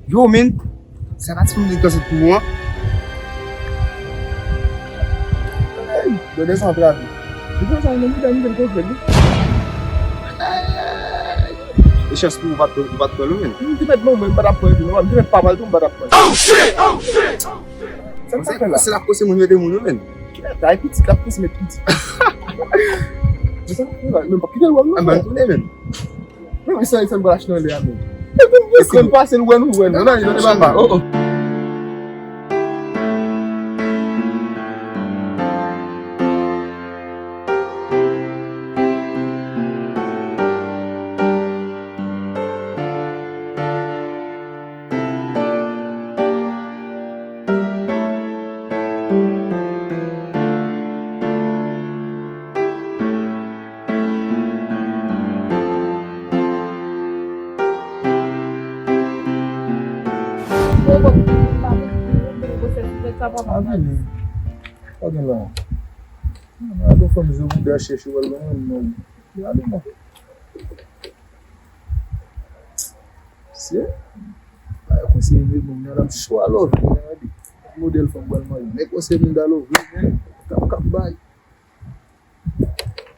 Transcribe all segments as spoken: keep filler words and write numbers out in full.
Yo, men, sa pa ti fanm nèg danse pou ou an? Ey, yo desantrale. Li fè sa, men, li fè m kontre li. E chans pou ou pa t, ou pa t pran l, men. M te mèt bon, men m pa t ap pran li, non. M te mèt pa pran l tou, m pa t ap pran l. Oh, shit! Oh, shit! Sa m ta fè la? Se la kose moun mete moun yo, men. Kite la, pitit la, kose met pitit. Men pa kite l wè m, non. Ann tounen, men. Men, men sa, sa m pral achte anlè a, men. Epi m gen kran pase l wè nou, wè nou. Nan, nan, nan, nan, oh, oh. Sa vini. Pa gen la. Gade yon fanm zo bouda chèche wè l ban mwen non. Gade non. Se pa konseye vye moun nan, l ap cho a love, gade. Modèl fanm pral marye. Men konseye moun da love, men. Kap kap bay.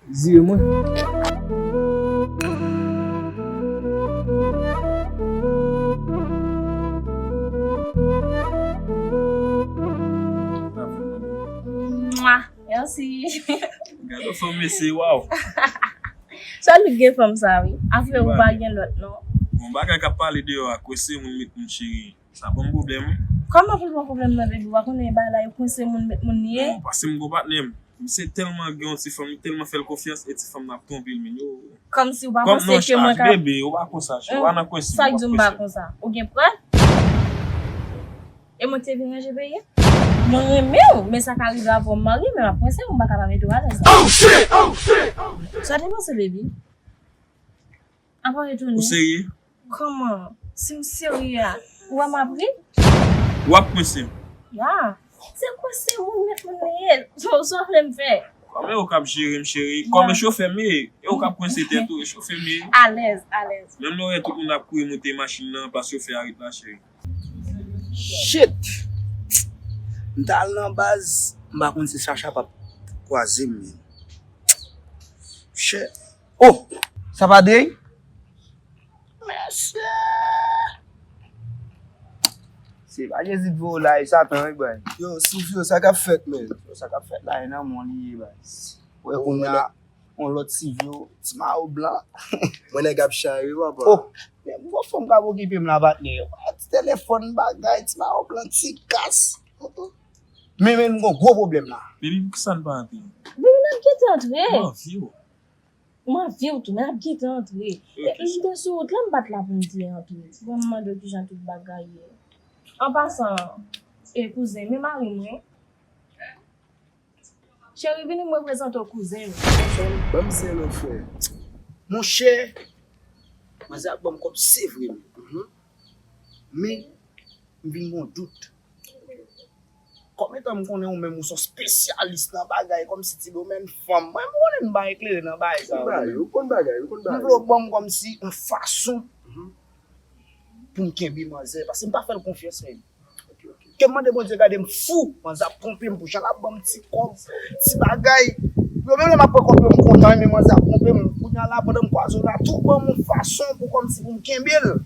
Zye mwen. Mwa. Mèsi. Gade fanm mesye, waw. Sèl ou gen fanm sa, wi. Afè ou pa gen lòt, non. Bon, bagay k ap pale deyò a, kwense moun met moun cheri. Sa ban m pwoblèm, wi. Kòman pou l ban pwoblèm nan, baby? Ou pa konnen bagay la, yo kwense moun met moun li ye? Non, paske m gon patnè m. Misye tèlman gen yon ti fanm, li tèlman fè l konfyans, e ti fanm nan ap twonpe l, men yo. Kòmsi ou pa panse ke mwen ka... Bebe, ou pa konsa, cheri, ou pa nan kwense, ou pa konsa. Sa k di w m pa konsa? Ou gen prèv? E mwen ki te vin ranje peyi a? Mwen renmen w, men sa ka rive avan w marye, men m ap panse w, m pa ka pa mete w alèz. Oh, shit! Oh, shit! Oh, shit! Sa w te panse, baby? Apa retounen. Ou serye? Kòman? Si m serye a, ou wè m ap ri? W ap kwense m? Ya. Se kwense moun met moun li ye. Sa w vle m fè? Kòm e ou k ap jere m, cheri. Kòm e chofè m ye. E ou k ap kwense tèt ou, e chofè m ye. Alèz, alèz. Menm lè w wè tout moun ap kouri moute machin nan, plas chofè a ret la, cheri. Shit! M t al nan baz, m pa konn si Chacha p ap kwaze m, men. Shit! Oh! Sa pa Dre? Mesye! Se pa Jezi k voye w la, e Satan, wi, bòy. Yo, Silvio, sa k ap fèt, men? Yo, sa k ap fèt la, e nan men w li ye, baz. Wè, kounye a, yon lòt Silvio, ti mayo blan. Mwen nèg ap chay, wi, papa. Oh, men gon fanm k ap okipe m la, patnè. Ti telefòn bagay, ti mayo blan, ti kas. Men, men, m gon gwo pwoblèm la. Baby, poukisa n pa antre? Baby, n ap gentan antre. M anvi w. M anvi w tou, men n ap gentan antre. M te sou wout la, m pa t la pou m te antre. Bon, m mande w kijan tout bagay ye. An pasan, e kouzen, men mari m wi. Cheri, vini m prezante w kouzen m. Ban m zen non, frè. Monchè, manzè ap ban m kòb, se vre, men. Men, m vin gen yon dout. Kòm etan m konnen ou menm ou se yon espesyalis nan bagay kòmsi ti domèn fanm, mwen m konnen m pa eklere nan bagay sa yo. Ou konn bagay, ou konn bagay. M vle w ban m kòmsi yon fason pou m kenbe manzè, paske m pa fè l konfyans menm. Ke m mande Bondye gade m fou, manzè ap twonpe m pou jan l ap ban m ti kòb, ti bagay. Yo menm lè m ap pran kòb yo m kontan, men manzè ap twonpe m. Kounye a la, pandan m kwaze w la, tou ban m yon fason pou kòmsi pou m kenbe l.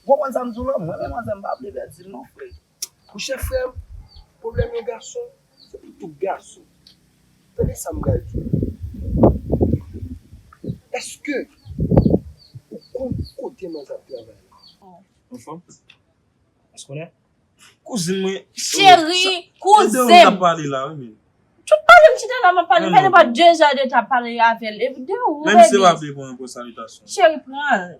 Ou konprann sa m di w lan? Mwen menm manzè m pa vle pèdi l non, frè. Monchè frè m, pwoblèm yon gason, se pou tout gason. Tande sa m pral di w. Èske ou konn kote manzè ap travay la? Anfòm? Èske w konnen? Kouzin mwen. Cheri, kouzen m. Ap pale la, wi, men. Tout pale m chita la, m ap pale, m pa nenpòt de zè de tan ap pale avè l. Epi de ou rele. Menm si w ap pran yon bon salitasyon. Cheri, pran l.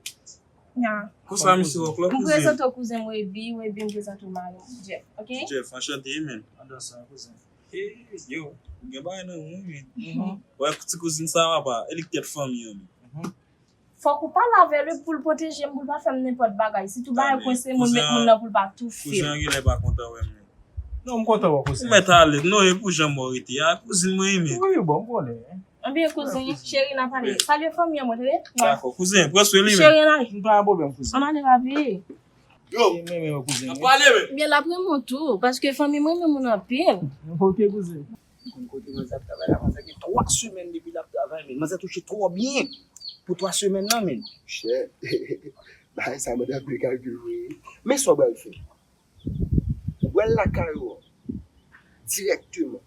Nya. Konsa misye wòk lòt kouzen. M prezante w kouzen m Weby, Weby m prezante w mari m Jeff, ok? Jeff, anchante, men. Andan sa, kouzen. Hey, yo, ou gen bagay nan men w, men. Wè, ti kouzin sa, papa, e li k tèt fanmi an, men. Fòk ou pale avè l, wi, pou l pwoteje m, pou l pa fè m nenpòt bagay. Sitou bagay kwense moun, met moun nan pou l pa toufe. Kouzen an genlè pa kontan wè m, men. Non, m kontan wè w, kouzen. Ou mèt ale, non, e pou jan mò rete a, kouzin mwen, men. Wi, bon, m konnen. Anben, kouzen, cheri, n a pale. Salye fanmi an mwen, tande? Dakò, kouzen, pran swen li, men. Cheri, n ale. M pa gen pwoblèm, kouzen. Ann ale, papi. Yo, m renmen wè kouzen. N ap pale, men. Byen, l ap renmen w tou, paske fanmi m renmen moun anpil. Ok, kouzen. M konn kote manzè ap travay la, manzè gen twa semèn depi l ap travay, men manzè touche twò byen pou twa semèn nan, men. Chè, bagay sa mande anpil kalkil vre. Men sa w pral fè. Ou pral lakay ou dirèkteman.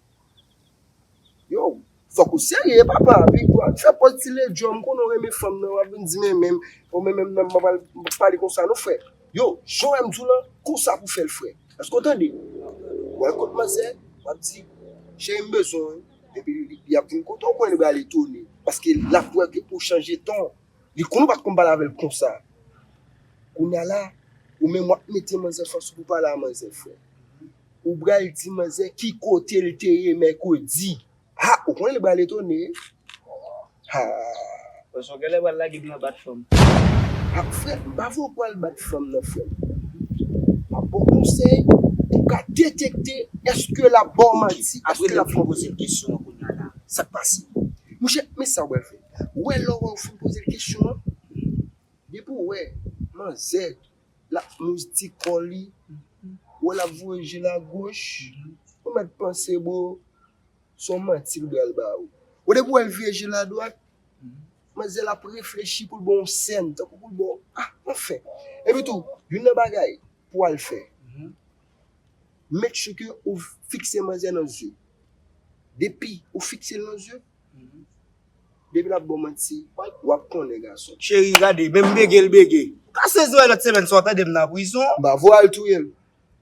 Yo, fòk ou serye, papa. Pi w ap fè pòz ti ledjò, m konnen w renmen fanm nan, w ap vin di men menm, ou men menm nan, m pral pale konsa non, frè. Yo, jan w wè m di w lan, konsa pou fè l, frè. Èske w tande? W al kot manzè, w ap di, cheri, m bezwen w. Epi li, li ap vin kote w, konnen li pral etone. Paske l ap wè ke ou chanje ton. Li konn ou pa t konn pale avè l konsa. Kounye a la, ou menm w ap mete manzè fas ou pou pale a manzè, frè. Ou pral di manzè ki kote l te ye mèkredi. Ha, ou konnen li pral etone. Ha. Bon, sa w genlè pral lage m nan bat fanm. Ha, frè, m pa vle w pral bat fanm nan, frè m. M ap ba w konsèy pou w ka detekte èske l ap ba w manti, èske l ap fè w poze l kesyon an kounye a la. Sa k pase? Monchè, men sa w pral fè. Ou wè lè w wè w fin poze l kesyon an, depi w wè manzè l ap mouz ti kò li, ou wè l ap voye je l agoch, ou mèt panse, bro, se yon manti l pral ba ou. Ou depi w wè l vire je l adwat, manzè l ap reflechi pou l ba w yon sèn, tankou pou l ba w, ah, anfen. Epi tou, youn nan bagay pou w al fè, make sure ke ou fikse manzè nan zye. Depi ou fikse l nan zye, depi l ap ba w manti, w ap konnen gason. Cheri, gade, menm bege l bege. Ou ka sezi wè lòt semèn sa w tande m nan prizon. M pa voye al touye l.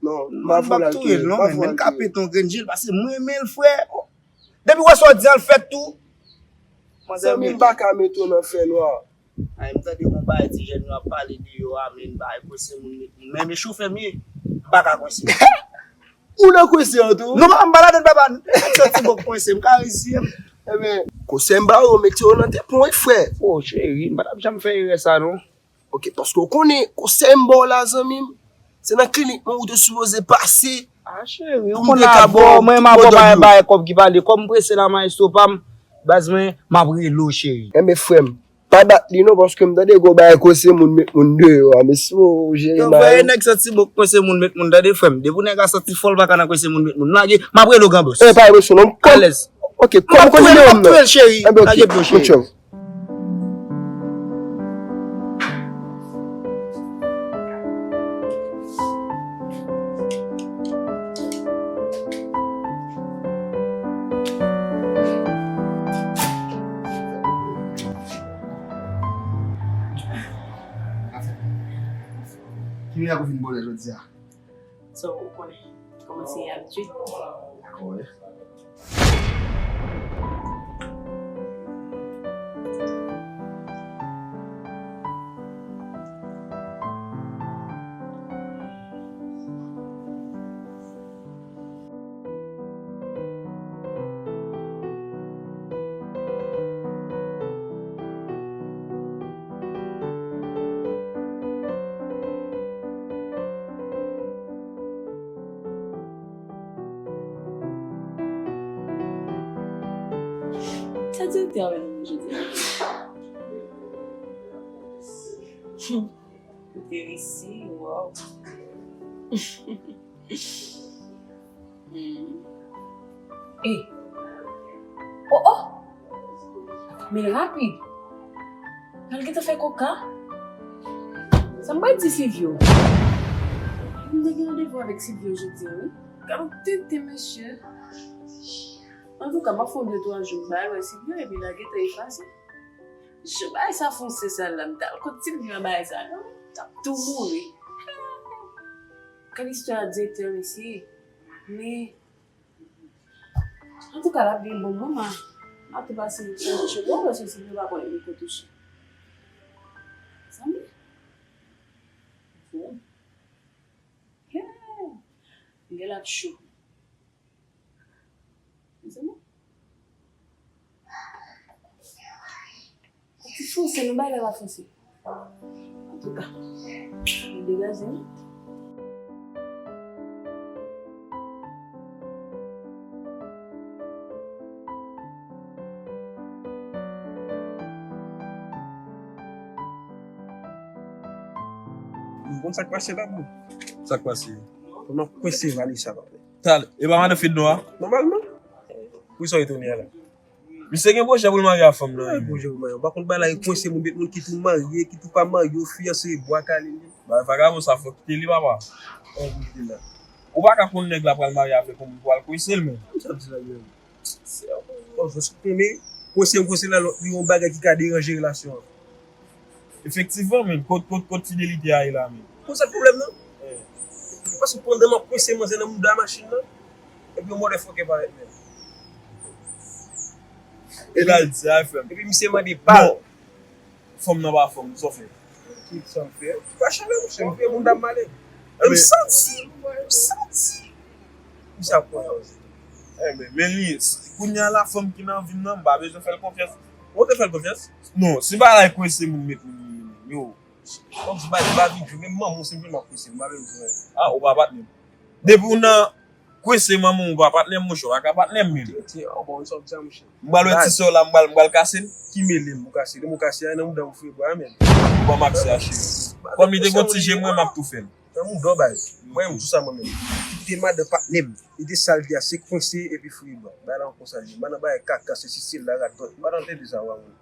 Non, m pa voye al touye l. Non, men, men ka pete yon grenn je l, paske m renmen l, frè. Depi w wè sa w di an, l fèt tou. Manzè, zanmi, m pa ka mete w nan fènwa. Ay, m tande yon bagay ti jèn yo ap pale deyò a, men bagay kòse moun met moun. Men, men chofè m ye, m pa ka kòse. Ou nan kòse an tou? Non, m pa ladann, papa. M santi bòk kòse, m ka reziye m. Ebyen, kòse m ba ou, mete w nan tèt mwen, frè. O, cheri, m pa t ap janm fè erè sa, non. Ok, paske w konnen, konsèy m ba w la, zanmi m, se nan klinik mwen ou te sipoze pase. Ah, cheri, ou konn avè w, mwen, m avè w pa gen bagay kòb ki pale. Kòm m prese la, maestro pa m, baz mwen, m ap rele w, cheri. Enben, frè m, pa bat li non, paske m tande gon bagay kòse moun met moun deyò a, men si w jere bagay. Nèg santi bòk kòse moun met moun, tande, frè m. Depi nèg la santi fò, l pa ka nan kòse moun met moun. Lage, m ap rele w, gran bòs. E, pa emosyon non. Alèz. Ok, kòm m konn nimewo m nan. Enben, ok, lage pye w, cheri. Much love. Ki mirak ou vin bò lè jodi a? So, ou konnen kòman se abitye. Dakò, wi. Sa direktè a wè nan men jodi a? Ou te resi, waw. Hmm. E. O, o! Men l rapid. L al gentan fè koka. Sa m pral di Silvio? M te gen randevou avèk Silvio jodi a, wi. Gad yon tenten, mesye. Antouka, m ap fè yon de twa jou, m pa al wè Silvio, epi l al gentan efase. Jan bagay sa fonse sa la, m t al kot Silvio a bagay sa, non? M t ap tou mouri. Gad istwa a direktè, mesye. Men, antouka, l ap gen bon moman. M ap tou pase yon ti cho, bon, paske Silvio pa konnen li ko touche. Zanmi. Bon. Yeah. Gen l ap cho. Mezanmi. Ti fonse, nou bay lè la fonse. Antouka, nou degaje nou. Yo, Konn sa k pase la, bro? Sa k pase? Kòman kwense Vanessa, papa? Talè, e pa madan Fedno a? Nòmalman. Poukisa w etone a la? Misye gen pwojè pou l marye a fanm nan. Ay, pwojè pou marye. Ou pa konn bagay la, e kwense moun, met moun ki tou marye, ki tou pa marye, yo fiyanse, bwa kale li. Bagay vagabon sa, fò kite li, papa. An, pou kite l la. Ou pa ka konn nèg la pral marye avèk yon moun pou al kwense l, men. Sa m di la menm. Se yon pwojè, se konnen, kwense m, kwense l la, li yon bagay ki ka deranje relasyon an. Efektivman, men, kot, kot, kot fidelite a ye la, men? Konn sa k pwoblèm nan? Paske pandan m ap kwense manzè nan mouda machin nan, epi yon motherfucker parèt, men. E la, l di, ay, frè m. Epi misye mande bal. Bon, fanm nan pa fanm, sa w fè? Ki sa m fè? Pa chale, monchè, m fè moun dam male. E m santi, m santi. Misye ap pran. Enben, men li, kounye a la, fanm ki nan vi m nan, m pa bezwen fè l konfyans. Ou te fè l konfyans? Non, si bagay la kwense moun met moun, yo. Kòm si bagay la pa vin jwe, menm manman w senpleman kwense, m pa menm jwe. Ah, ou pa patnè m. Depi w nan kwense manman w, ou pa patnè m, monchè, ou pa ka patnè m, men. Ti, ti, oh, bon, sa w di a, monchè. M pral wè ti sè w la, m pral, m pral kase l. Ki mele m, ou kase l, ou kase a, nan mouda m, ou fè bwa, men. Ou ban m aksè a, cheri. Kòm li te gon ti je mwen, m ap tou fè l. Nan mouda w, baz. Mwen, m di w sa mwen menm. Kite madan patnè m. Li te sa l di a, se kwense epi fouye bwa. Bagay la konsa l ye. M pa nan bagay kaka, sesi, sela, radòt. M pa nan tande sa, wa, moun.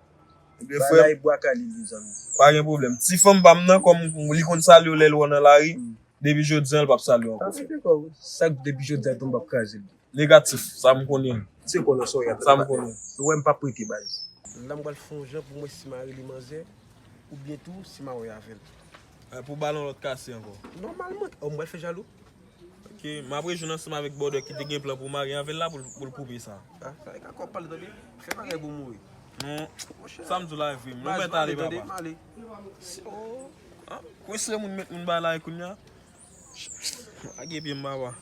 Ebyen, bagay la e bwa kale, mezanmi. Pa gen pwoblèm. Ti fanm pa m nan, kòm li konn salye w lè l wè w nan lari, depi jodi a, l p ap salye w ankò. Sa fè kò, sa depi jodi a, tou m p ap kraze l. Negatif, sa m konnen. Se konnen sa w ye. Sa m konnen. Ou wè m p ap prete, baz. La, m pral fè yon jan pou mwen si m a rele manzè, oubyen tou, si m a wè avè l. Eh, pou bal yon lòt kase ankò. Nòmalman, oh, m pral fè jalou. Ok, m ap rejwenn ansanm avèk bòdè ki te gen plan pou marye avè l la pou l, pou l koupe sa. Ah, sa e ka kòb pale, tande. Fè bagay pou mouri. Non, sa m di w la e vre. Nou mèt ale, papa. Baz, m ale, tande, m ale. Oh. Ah, kwense moun met moun bay la e kounye a. Lage pye m, papa.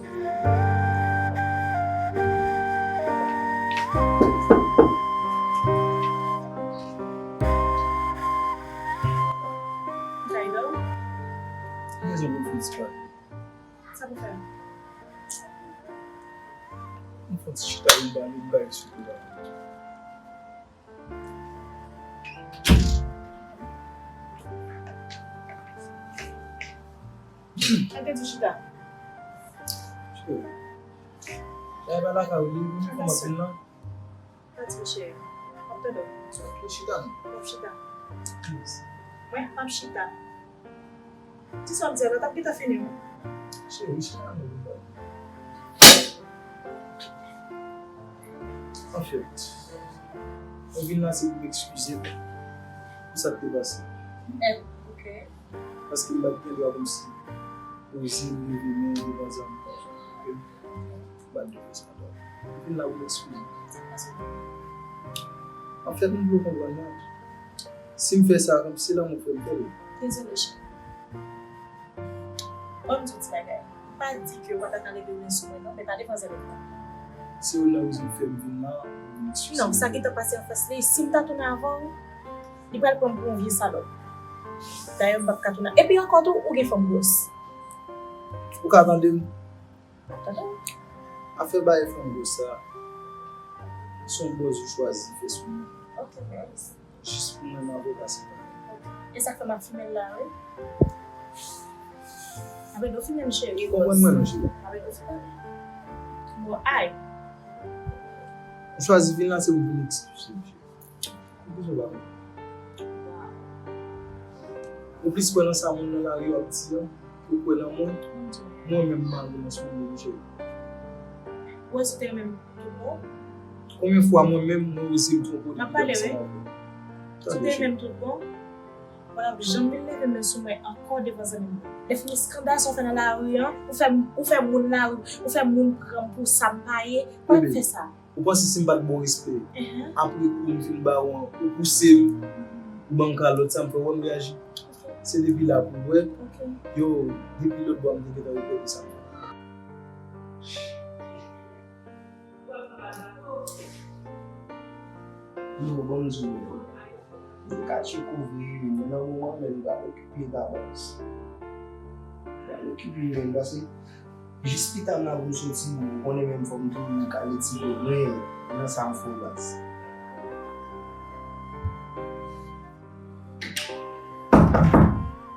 Sa pou fè? M fè ti chita, m ba, m ba sou kou la. An te di chita. Cheri. Sa e pa lakay ou li, ou menm kòman vin nan? Pa di m cheri. M ap tande w. Chita non. M ap chita. Please. Mwen, m ap chita. Ti sa w ap di a la, t ap gentan fini wi. Cheri, chita non. Anfèt, mwen vin la se pou m ekskize m pou sa k te pase. Eh, ok. Paske m pa t gen dwa kòmsi oze leve men devan zanmi m. Ok? M pa t dwe fè sa ankò. M vin la pou m ekskize m. Anfèt, m vle w konprann mwen. Si m fè sa, se lanmou fè m fè l. Dezole, cheri. Ban m di w ti bagay. M pa di ke w pa ta ka leve men sou mwen non, men pa devan zanmi m nan. Se youn nan rezon k fè m vin la, pou m ekskize m. Non, sa gentan pase anfas li. Si m ta tounen avè w, li pral pran m pou yon vye salòp. Dayè, m p ap ka tounen. Epi ankò tou, ou gen fanm gwòs. Ou ka tande m? Tande. Afè bay fanm gwòs sa, se yon bòz ou chwazi fè sou mwen. Ok, guys. Jis pou mwen, m avoka se pa. E sa k fè m ap fimen l la, wi. Apre do fimen m, cheri. Konprann mwen non, cheri. Apre do fimen m. Bon, ay. M chwazi vin la, se pou vin ekskize m, cheri. Ou bezwen pa konprann. Ou plis kwè nan sa moun nan lari yo ap di an, ke w kwè nan mwen. Mwen menm, m pa renmen sou moun, cheri. Ou wè si w te renmen m tout bon? Konbyen fwa mwen menm, mwen oze m twonpe w depi lè m ansanm avè w? Si w te renmen m tout bon, w ap janm vin leve men sou mwen ankò devan zanmi m yo. Lè fini eskandal sa w fè nan lari an, ou fè, ou fè moun lari, ou fè moun pran m pou sa m pa ye, pa fè sa. Ou panse si m pa t ba w respè, apre kou m fin ba w an, ou pouse m, ou ban m kalòt, sa m fè w wè m reyaji? Se depi la pou w wè, yo, depi lòt bò a m te gentan regrète sa m fè. Non, ban m di w, m ka tcheke w vre, men nan moman menm, m pral okipe w dabò. M pral okipe w menm, paske jis pita m la pou m soti, ou konnen menm fò m toujou kale ti dlo mwen nan sa m fè w baz.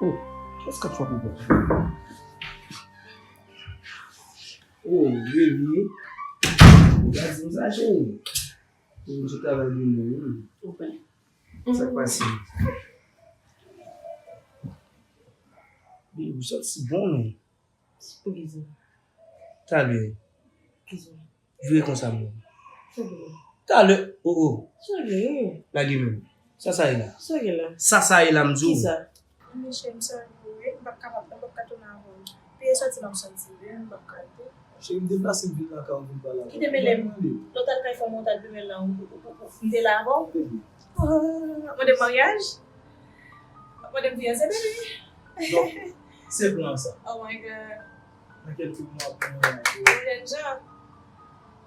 Oh, ki Kat fwa pou bwè. Oh, baby. Ou ka di m sa, cheri. Ou sou travay demen, wi. Sa k pase? Baby, ou santi bon, men. Poukisa? Talè. Kisa? Vire konsa, mwen. Sa gen? Talè. Oh, oh. Sa gen? Lage men. Sa sa ye la? Sa gen la? Sa sa ye la, m di w. Kisa? Mesye, m sòri pou ou, wi. M p ap kapab, m p ap ka tounen avè w. Pye sòti la, m sòti, wi, m p ap ka tou. Cheri, m deplase m vin lakay ou, m vin pale avè w. Kite mele m. Lè w t al kay fanm ou, w t al pi bèl la, ou, ou, ou, ou, m te la avè w. Baby. Ah, mande m maryaj? Mande m fiyanse, baby. Donk, se plan sa. Oh my God. Nan kèlke mwa pou mwen la. Ou jèn jan.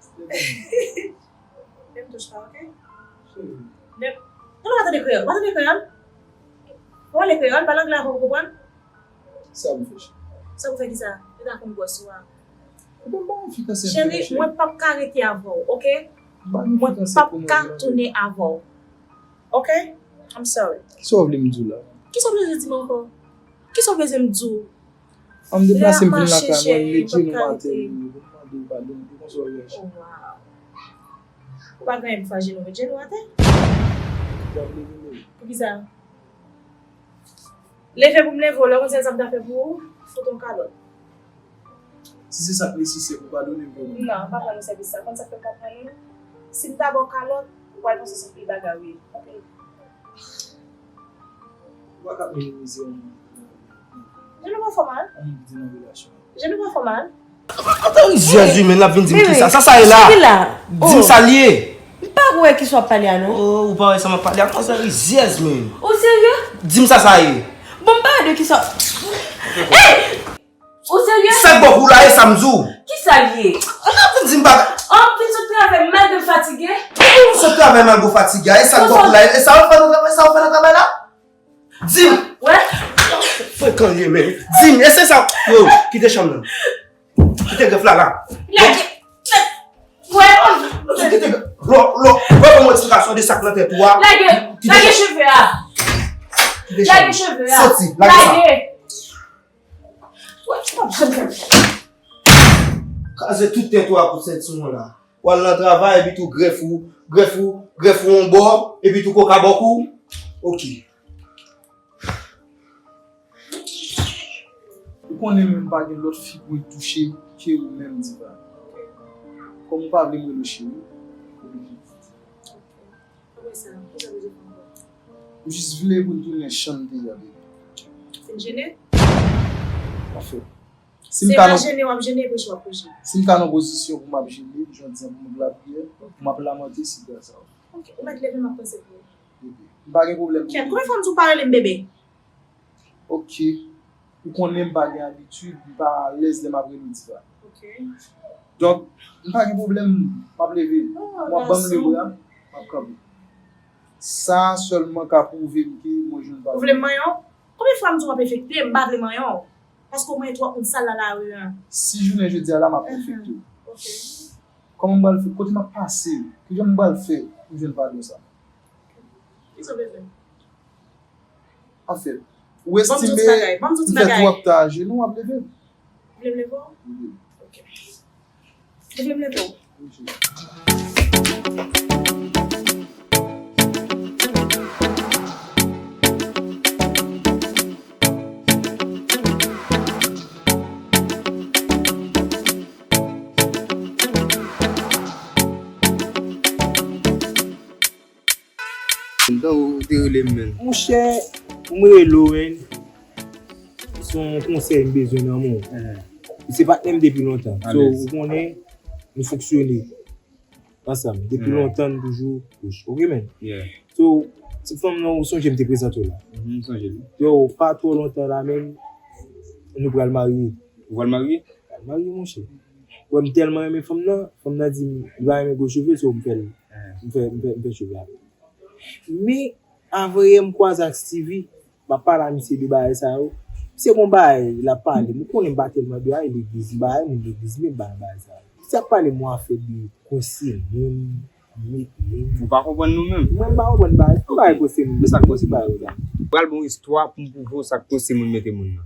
Se plan. Menm touch pa, oke? Cheri. Menm, non, non, pa tande kreyòl, pa tande kreyòl. Ou pale kreyòl, pale anglè avè w, ou konprann? Sa pou fè, cheri. Sa pou fè kisa? Yo ta konn bòs ou a. Ou pa ban m fi kanse. Cheri, mwen p ap ka rete avè w, oke? Mwen p ap ka tounen avè w. Oke? I'm sorry. Kisa w vle m di w la? Kisa w bezwen di m ankò? Kisa w bezwen m di w? An m deplase m vin lakay mwen, m met jenou m atè pou m mande w padon, pou konsa w reyaji. Oh, wow. Ou pa gen anyen pou fè ak jenou, met jenou atè. W ap leve m. Poukisa? Leve pou m leve w, lè w konn sèl sa m ta fè pou ou, fout yon kalòt. Si se sa k nesesè pou w padone m vrèman. Non, m pa pran nou sèvis sa. Konn sa k fè m pa pran nou? Si m ta ba w kalòt, ou pral panse se yon pil bagay ou ye. Oke. Ou pa ka minimize yon moun. Jenou pa fè w mal. Yon moun ki te nan relasyon. Jenou pa fè w mal. Ata rizyèz wi, men l ap vin di m kisa. Sa sa ye la? Di m sa l ye. M pa wè kisa w ap pale a non. Oh, ou pa wè sa m ap pale a? Ata rizyèz, men. Ou serye? Di m sa sa ye. Bon, m pa wè de kisa. Hey! Ou serye? Sa k bò kou la, e sa m di w. Kisa l ye? An ap vin di m bagay. An ap vin sot travay malgre m fatige? Ou sot travay malgre w fatige a, e sa k bò kou la, e sa w fè nan travay, sa w fè nan travay la? Di m. Wè? Frekan l ye, men. Di m, e se sa. Yo, kite chanm nan. Kite grèf la, la. Lage. Wè. Kite grèf. Lò, lò, lò, ban m yon eksplikasyon de sa k nan tèt ou a. Lage. Lage cheve a. Kite chanm nan. Lage cheve a. Soti, lage sa. Lage. Kraze tout tèt ou ak kout sentyon la. W al nan travay, epi tou grèf ou, grèf ou, grèf ou yon bò, epi tou koka bò kou. Ok. Ou konnen menm pa gen lòt fi pou l touche ke ou menm, Diva. Kòm ou pa vle m rele w cheri, ou bezwen Apre sa, kisa w bezwen fè ankò? M jis vle pou n tounen jan n te ye a, baby. Fin jene? Anfen, si m ka nan, jene w ap jene, preche w ap preche. Si m ka nan pozisyon pou m ap jene, jodi a pou m ap lapriyè, pou m ap lamante, se gras a ou. Ok, ou mèt leve, m ap panse pou ou. Bebe, m pa gen pwoblèm pou bebe. Kèt, konbyen fwa m di w pa rele m bebe? Ok. Ou konnen m pa gen abitid, m pa alèz lè m ap rele w Diva. Ok. Donk, m pa gen pwoblèm, m ap leve. Oh, gason. W ap ban m lebra, m ap kanpe. Sa sèlman ka pwouve m ke mwen jwenn padon. Ou vle m manyen w? Konbyen fwa m di w m ap enfekte, m pa vle manyen w? Paske w manyen twòp moun sal nan lari a. Si jounen jodi a la, m ap enfekte w. Ok. Kòman m pral fè? Kote m ap pase? Kijan m pral fè pou m jwenn padon sa? Kisa w bezwen? Anfèt, ou estime m fè twòp tan ajenou, w ap leve m? Ou vle m leve w? Wi. Ok. Ou vle m leve w? Wi, cheri. Ou te rele m, menn. Monchè, m rele w, menn. Se yon konsèy m bezwen nan men w. Se patnè m depi lontan. So, ou konnen, nou fonksyone ansanm. Depi lontan, nou toujou pwòch. Ok, menn? So, ti fanm nan, ou sonje m te prezante w la? M sonje l. Yo, pa twò lontan la, menn, nou pral marye. Ou pral marye? Pral marye, monchè. Wè, m tèlman renmen fanm nan, fanm nan di m li pa renmen gwo cheve, so m fè l, m fè, m fè, m fè cheve a. Men, avan yè m kwaze ak Steevy, m ap pale a misye de bagay sa yo. Misye gon bagay l ap pale m, ou konnen m pa tèlman de bagay legliz, m pa renmen moun legliz, men m pa nan bagay sa yo. Misye ap pale m yon afè de kwense moun, met moun. Ou pa konprann nou menm? Mwen m pa konprann bagay, m pa konprann kwense moun. Men sa k kwense moun? Pral bon istwa pou m pwouve w sa k kwense moun, mete moun nan.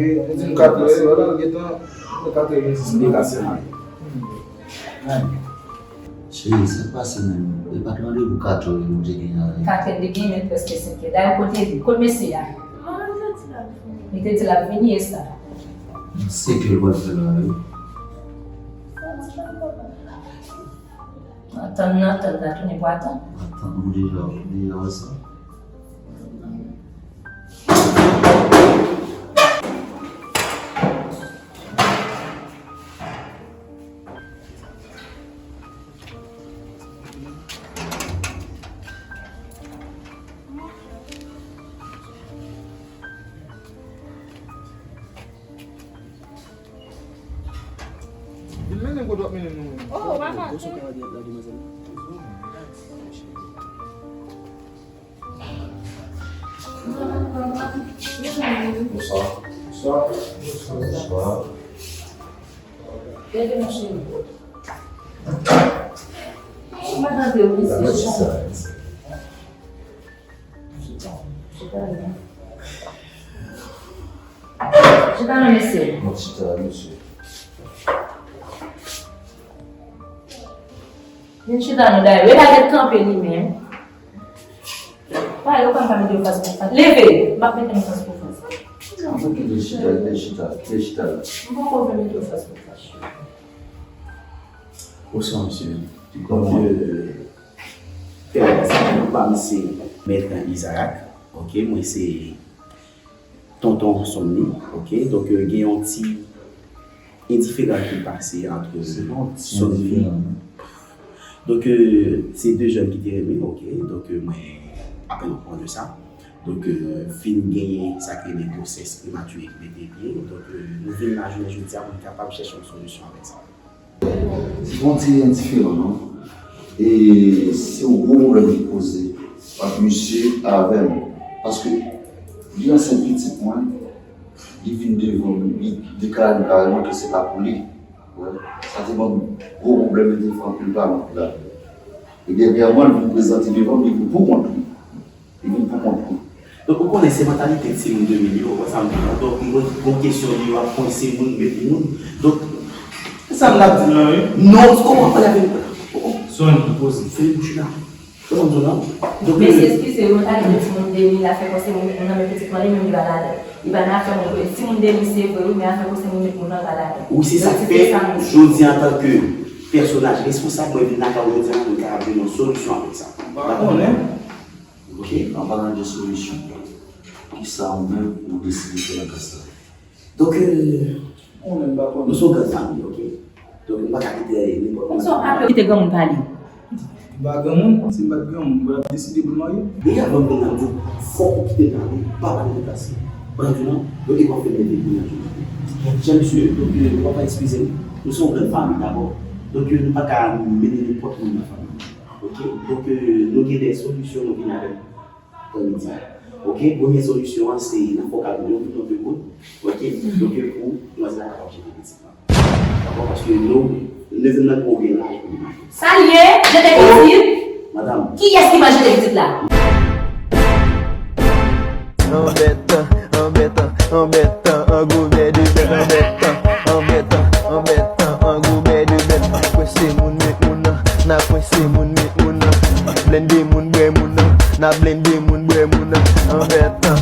rive, nou di nou ka tou, lè l gentan, nou ka tou, nou ka tou. Cheri, sa k pase menm? E pa t randevou katòz nou te gen avè l? Katòz te gen, men prèske senkè. Dayè, kote li? Kot mesye a? Li te di l ap vini, e sa? Senkè l pral fè la, wi. Atann nan, atann nan, tounen pou atann. Atann, nou deja, nou deja wè sa. Oh, w pa fâche. Bonswa. Bonswa. Bonswa. Bonswa. Gade mon cheri. Ou pa tande, wi, mesye. Chita, chita la. Chita la, mesye. Mwen chita la, mesye. Vin chita non, dayè. Yo pa gen kanpe li menm. Pale, ou konn pa mete yo fas pou fas. Leve, m ap mete nou fas pou fas. Non, fò kite chita, kite chita, kite chita la. M poko vle mete yo fas pou fas. Bonswa, mesye. Donk, euh, Fè sa, non pa m se Mèt Isaac, ok, mwen se tonton Sonny, ok, donk, euh, gen yon ti endiferan ki pase ant Sonny. Donk, euh, se de jèn ki te renmen, ok, donk, euh, mwen apèn okouran de sa. Donk, euh, fin genyen sa ki rele gwosès prematire ki mete pye. Donk, euh, nou vin la jounen jodi a pou n kapab chèche yon solisyon avèk sa. Se pa yon ti endiferan, non. E se yon gwo pwoblèm ki poze ant misye avè m. Paske li ansent pitit mwen, li vin devan m, li deklare m kareman ke se pa pou li. Wè, sa te ban m gwo pwoblèm, li te fè anpil pale, anpil afè. E dènyèman, li vin prezante devan m, li vin pou kont li. Li vin pou kont li. Donk, ou konnen se mantalite timoun de mil yo, ou wè sa m di la. Donk, mwen, gon kesyon li yo ap kwense moun, met moun. Donk, se sa m t ap di l lan, wi. Non, kòman w ap pale avè m? Oh, oh. Sonny, poze. Fè bouch la. Kòman m di w la? Donk, mesye, eskize, mantalite timoun de mil, afè kwense moun, met moun nan men pitit mwen, li menm li pa ladan. Li pa nan afè moun, timoun de mil se vre, wi, men afè kwense moun, met moun nan pa ladan. Wi, se sa k fè, jodi a, antanke pèsonaj responsab, mwen vin lakay ou jodi a pou n kapab jwenn yon solisyon avèk sa. M pa konnen. Ok, an palan de solisyon, kisa ou menm ou deside fè nan ka sa? Donk, euh, nou se yon grann fanmi, ok? Donk, nou pa ka kite nenpòt moun. Kòmsi w ap kite granmoun pale? M pa granmoun, si m pa t granmoun, mwen t ap deside pou n marye. Deja, ban m konn ap di w, fòk ou kite l pale, pa pale nan ka sa. Ban m di w non, donk, e pa fè mete pou nan jounen. Bon, jan misye, donk, euh, ou pa eskize m, nou se yon grann fanmi dabò. Donk, euh, nou pa ka mennen nenpòt moun nan fanmi. Ok? Donk, euh, nou gen de solisyon nou vin avèk aprèmidi. Ok? Premye solisyon an, se nan fòkal nou, nou vin yon de moun. Ok? Donk, euh, pou manzè la kapab jete pitit la. Dakò? Paske nou, nou vin nan gwo gen laj pou nou mache. Sa l ye? Jete pitit? Madanm. Kiyès ki pral jete pitit la? Anbètan, anbètan, anbètan, an gwo bèdebèt, anbètan, anbètan, anbètan, an gwo bèdebèt. Kwense moun, met moun nan, n ap kwense moun, met moun nan. Blende moun, bwè moun nan, n ap blende moun, bwè moun nan. Anbètan,